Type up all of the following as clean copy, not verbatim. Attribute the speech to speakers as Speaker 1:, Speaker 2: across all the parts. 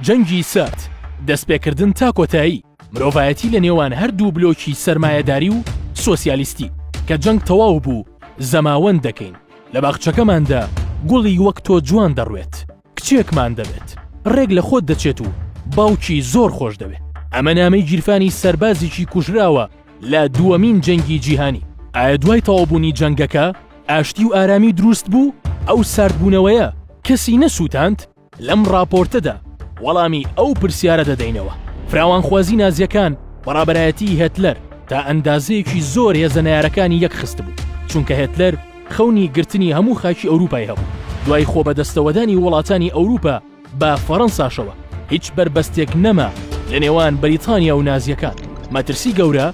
Speaker 1: جەنگی سارد، دەستپێکردن تا کۆتایی، مرۆڤایەتی لە نێوان هەردوو بلۆکی سەرمایەداری و سۆسیالیستی، کە جەنگ تەواو بوو زەماوەند دەکەین، لە باخچەکەماندا گوڵی وەک تۆ جوان دەڕوێت، کچێکمان دەبێت، ڕێک لە خۆت دەچێت و باوکی زۆر خۆش دەوێ. ئەمە نامەی گیرفانی سەربازێکی کوژراوە لە دووەمین جەنگی جیهانی. ئایا دوای تەواوبوونی جەنگەکە ئاشتی و ئارامی دروست بوو؟ ئەو ساردبوونەوەیە کەسی نەسووتاند؟ لەم ڕاپۆرتەدا وەڵامی ئەو پرسیارە دەدەینەوە. فراوانخوازی نازیەکان بە ڕابەرایەتی هێتلەر تا ئەندازەیەکی زۆر هێزە نەیارەکانی یەکخستبوو، چونکە هێتلەر خەونی گرتنی هەموو خاکی ئەوروپای هەبوو. دوای خۆبەدەستەوەدانی وڵاتانی ئەوروپا بە فەڕەنساشەوە، هیچ بەربەستێک نەما لە نێوان بەریتانیا و نازیەکان. مەترسی گەورە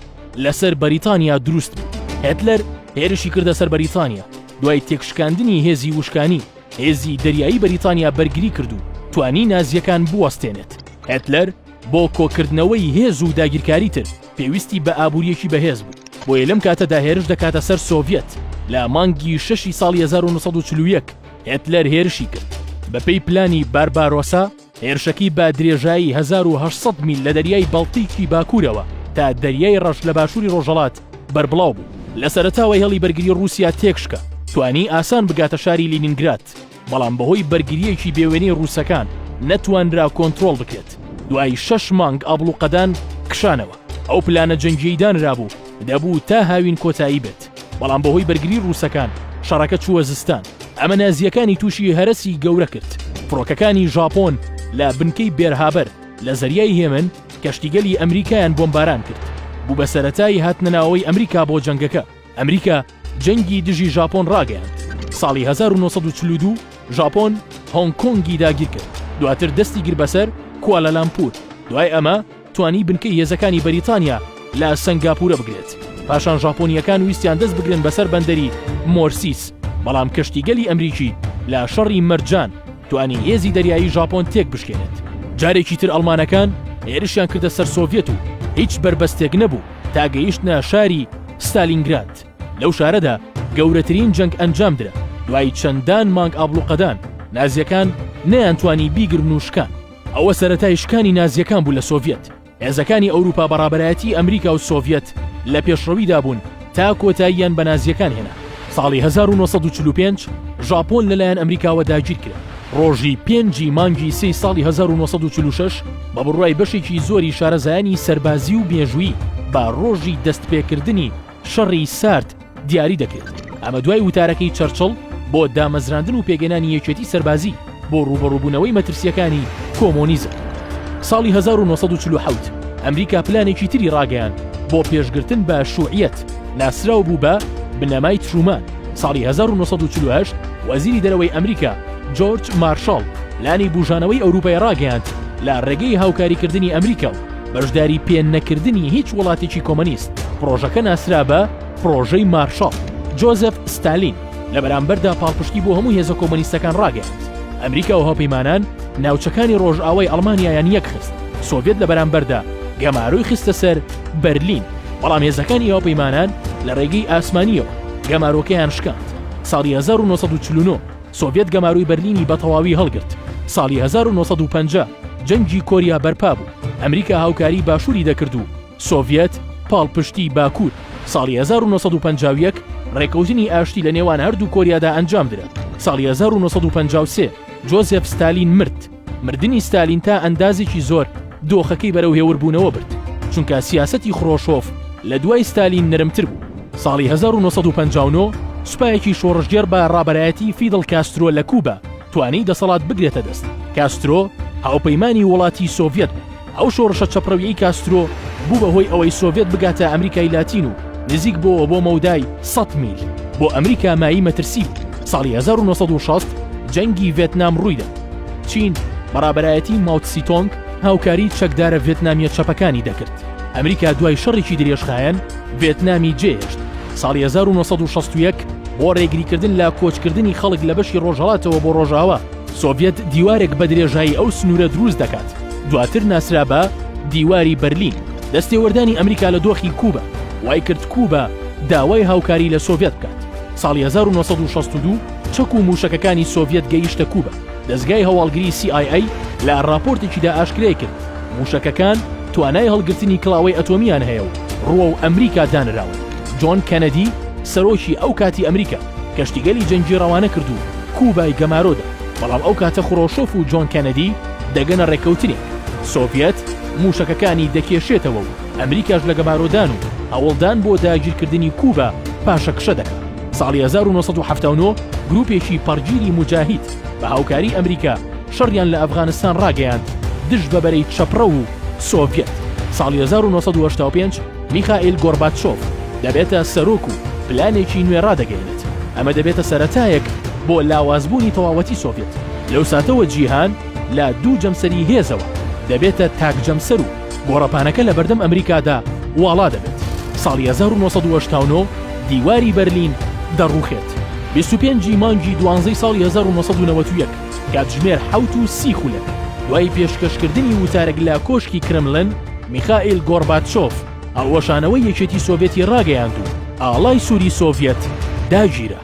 Speaker 1: لەسەر بەریتانیا دروست بوو. هێتلەر هێرشی کردە سەر بەریتانیا دوای تێکشکاندنی هێزی وشکانی، هێزی دەریایی بەریتانیا بەرگری کرد و توانی نازییەکان بوەستێنێت. هێتلەر بۆ کۆکردنەوەی هێز و داگیرکاری تر پێویستی بە ئابوورییەکی بەهێز بوو، بۆیە لەم کاتەدا هێرش دەکاتە سەر سۆڤیەت. لە مانگی شەشی ساڵی 1941 هێتلەر هێرشی کرد. بەپێی پلانی باربارۆسا، هێرشەکەی بە درێژایی 1800 میل لە دەریای بەڵتیکی باکوورەوە تا دەریای ڕەش لە باشووری ڕۆژهەڵات بەربڵاو بوو. لە سەرەتاوە هێڵی بەرگری ڕووسیا تێکشکا، توانی ئاسان بگاتە شاری لینینگراد، بەڵام بەهۆی بەرگرییەکی بێوێنەی ڕووسەکان نەتوانرا کۆنترۆڵ بکرێت. دوای شەش مانگ ئابڵوقەدان کشانەوە. ئەو پلانە جەنگییەی دانرابوو دەبوو تا هاوین کۆتایی بێت، بەڵام بەهۆی بەرگری ڕووسەکان شەڕەکە چووە زستان. ئەمە نازییەکانی تووشی هەرەسی گەورە کرد. فڕۆکەکانی ژاپۆن لە بنکەی بێرهابەر لە زەریای هێمن کەشتیگەلی ئەمریکایان بۆمباران کرد. بوو بە سەرەتای هاتنەناوەوەی ئەمریکا بۆ جەنگەکە. ئەمریکا جەنگی دژی ژاپۆن ڕاگەیاند. ساڵی 1942 ژاپۆن هۆنگ کۆنگی داگیر کرد، دواتر دەستی گرت بەسەر کوالالامپور. دوای ئەمە توانی بنکەی هێزەکانی بەریتانیا لە سەنگاپورە بگرێت. پاشان ژاپۆنییەکان ویستیان دەست بگرن بەسەر بەندەری مۆرسیس، بەڵام کەشتیگەلی ئەمریکی لە شەڕی مەرجان توانی هێزی دەریایی ژاپۆن تێک بشکێنێت. جارێکی تر ئەڵمانەکان هێرشیان کردە سەر سۆڤیەت و هیچ بەربەستێک نەبوو تا گەیشتنە شاری ستالینگراد. لەو شارەدا گەورەترین جەنگ ئەنجام درا. دوای چەندان مانگ ئابڵوقەدان، نازییەکان نەیانتوانی بیگرن و شکان. ئەوە سەرەتای شکانی نازییەکان بوو لە سۆڤیەت. هێزەکانی ئەوروپا بە ڕابەرایەتی ئەمریکا و سۆڤیەت لە پێشڕەویدا بوون تا کۆتاییان بە نازییەکان هێنا. ساڵی 1945 ژاپۆن لەلایەن ئەمریکاوە داگیرکرا. ڕۆژی پێنجی مانگی سێی ساڵی 1946 بە بڕوای بەشێکی زۆری شارەزایانی سەربازی و مێژوویی بە ڕۆژی دەستپێکردنی شەڕی سارد دیاری دەکرێت، ئەمە دوای وتارەکەی چەرچڵ بۆ دامەزراندن و پێکهێنانی یەکێتی سەربازی بۆ ڕووبەڕووبوونەوەی مەترسییەکانی کۆمۆنیزم. ساڵی 1947 ئەمریکا پلانێکی تری ڕاگەیاند بۆ پێشگرتن بە شوعیەت، ناسراو بوو بە بنەمای ترومان. ساڵی 1948 وەزیری دەرەوەی ئەمریکا جۆرج مارشاڵ پلانی بوژانەوەی ئەوروپای ڕاگەیاند لە ڕێگەی هاوکاریکردنی ئەمریکا و بەشداری پێ نەکردنی هیچ وڵاتێکی کۆمەنیست. پڕۆژەکە ناسرا بە پڕۆژەی مارشاڵ. جۆزێف ستالین لە بەرامبەردا پاڵپشتی بۆ هەموو هێزە کۆمۆنیستەکان ڕاگەیاند. ئەمریکا و هاوپەیمانان ناوچەکانی ڕۆژئاوای ئەڵمانیایان یەکخست. سۆڤیەت لە بەرامبەردا گەمارۆی خستە سەر بەرلین، بەڵام هێزەکانی هاوپەیمانان لە ڕێگەی ئاسمانییەوە گەمارۆکەیان شکاند. ساڵی 1949 سۆڤیەت گەمارۆی بەرلینی بە تەواوی هەڵگرت. ساڵی 1950 جەنگی کۆریا بەرپا بوو. ئەمریکا هاوکاری باشووری دەکرد و سۆڤیەت پاڵپشتی باکوور. ساڵی 1951 ڕێکەوتنی ئاشتی لە نێوان هەردوو کۆریادا ئەنجامدرا. ساڵی 1953 جۆزێف ستالین مرد. مردنی ستالین تا ئەندازێکی زۆر دۆخەکەی بەرەو هێوربوونەوە برد، چونکە سیاسەتی خرۆشۆف لە دوای ستالین نەرمتر بوو. ساڵی 1959 سوپایەکی شۆڕشگێڕ بە ڕابەرایەتی فیدڵ کاسترۆ لە کوبا توانی دەسەڵات بگرێتە دەست. کاسترۆ هاوپەیمانی وڵاتی سۆڤیەت بوو. ئەو شۆڕشە چەپڕەویەی کاسترۆ بوو بە هۆی ئەوەی سۆڤیەت بگاتە ئەمریکای لاتین و نزیک بۆوە بۆ مەودای 100 میل. بۆ ئەمریکا مایەی مەترسی بوو. ساڵی 1960 جەنگی ڤێتنام ڕوویدا. چین بە ڕابەرایەتی ماوتسیتۆنگ هاوکاری چەکدارە ڤێتنامیە چەپەکانی دەکرد. ئەمریکا دوای شەڕێکی درێژخایەن ڤێتنامی جێهێشت. ساڵی 1961 بۆ ڕێگریکردن لە کۆچکردنی خەڵک لە بەشی ڕۆژهەڵاتەوە بۆ ڕۆژاوا، سۆڤیەت دیوارێک بە درێژایی ئەو سنوورە دروست دەکات، دواتر ناسرا بە دیواری بەرلین. دەستێوەردانی ئەمریکا لە دۆخی کوبا وای کرد کوبا داوای هاوکاری لە سۆڤیەت بکات. ساڵی 1962 چەک و مووشەکەکانی سۆڤیەت گەیشتە کوبا. دەزگای هەواڵگری CIA. لە ڕاپۆرتێکیدا ئاشکرای کرد، مووشەکەکان توانای هەڵگرتنی کڵاوەی ئەتۆمییان هەیە و ڕووەو ئەمریکا دانراون. جۆن کەنەدی، سەرۆکی ئەو کاتی ئەمریکا، کەشتیگەلی جەنگی ڕەوانە کرد و کوبای گەمارۆ دا. بەڵام ئەو کاتە خرۆشۆف و جۆن کەنەدی دەگەنە ڕێککەوتنێک. سۆڤیەت مووشەکەکانی دەکێشێتەوە و ئەمریکاش لە گەمارۆدان و هەوڵدان بۆ داگیرکردنی کوبا پاشەکشە دەکات. ساڵی 1979 گروپێکی پەڕگیری موجاهید بە هاوکاری ئەمریکا شەڕیان لە ئەفغانستان ڕاگەیاند دژ بە بەرەی چەپڕەو و سۆڤیەت. ساڵی 1985 میخائیل گۆرباتچۆڤ دەبێتە سەرۆک و پلانێکی نوێ ڕادەگەیەنێت. ئەمە دەبێتە سەرەتایەک بۆ لاوازبوونی تەواوەتی سۆڤیەت. لەو ساتەوە جیهان لە دوو جەمسەری هێزەوە دەبێتە تاک جەمسەر و گۆڕەپانەکە لەبەردەم ئەمریکادا واڵا دەبێت. ساڵی 1989 دیواری بەرلین دەڕووخێت. 25 ی مانگی دوانزەی ساڵی 1991 کاتژمێر 7 و 30 خولەک دوای پێشکەشکردنی وتارێک لە کۆشکی کرملن، میخائیل گۆرباتچۆڤ هەڵوەشانەوەی یەکێتی سۆڤیەتی ڕاگەیاند و ئاڵای سووری سۆڤیەت داگیرا.